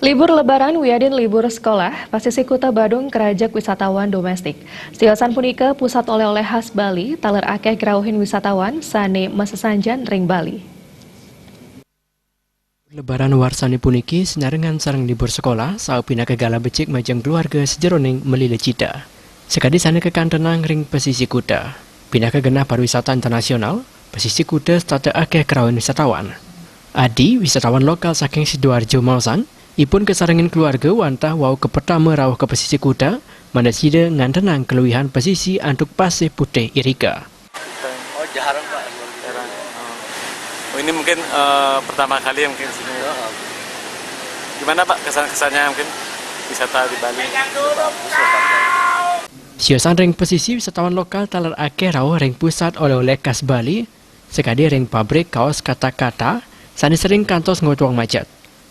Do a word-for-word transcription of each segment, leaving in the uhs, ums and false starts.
Libur Lebaran wiadin libur sekolah, pasisi Kuta Badung karajag wisatawan domestik. Siosan punika pusat oleh-oleh khas Bali, taler akeh grauhin wisatawan sane masesanjan ring Bali. Lebaran warsane puniki sinarengan sareng libur sekolah, saha pinaka galah becik majeng keluarga sajeroning meli lecita. Sakadi sane kakantenang ring pasisi Kuta. Pinaka genah pariwisata internasional, pasisi Kuta setata akeh grauhin wisatawan. Adi, wisatawan lokal saking Sidoarjo maosang, ipun kasarengin keluarga wantah wau kapertama rauh ka pasisi Kuta, manah sida ngantenang kaluihan pasisi antuk pasih putih irika. Oh, jarang, Pak. Jarang. Oh. Oh, ini mungkin, eh, pertama kali ya mungkin sini. Heeh. Gimana, Pak, kesan-kesannya mungkin wisata di Bali? Bagus ya, Pak. Siosan ring pasisi, wisatawan lokal taler akeh rauh ring pusat oleh-oleh khas Bali, sakadi ring pabrik kaos Kata Kata, sane sering kantos ngotuang macet.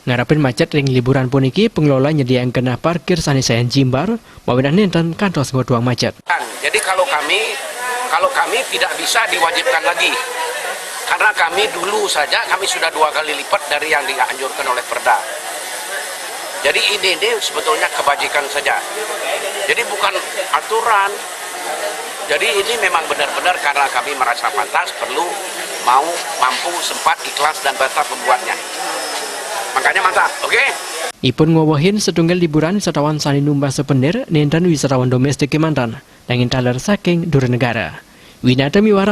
Ngarepin macet ring liburan puniki, pengelola nyediaang genah parkir sane sayan jimbar, mawinan nenten kantos ngotuang macet. Jadi kalau kami, kalau kami tidak bisa diwajibkan lagi. Karena kami dulu saja, kami sudah dua kali lipat dari yang dianjurkan oleh Perda. Jadi ini, ini sebetulnya kebajikan saja. Jadi bukan aturan. Jadi ini memang benar-benar karena kami merasa pantas, perlu, mau, mampu, sempat, ikhlas, dan mantap membuatnya. Makanya mantap, oke? Ipun ngwewehin satunggal liburan wisatawan sane numbas suvenir, nenten wisatawan domestik kemanten, nanging taler saking dura negara. Winata miwah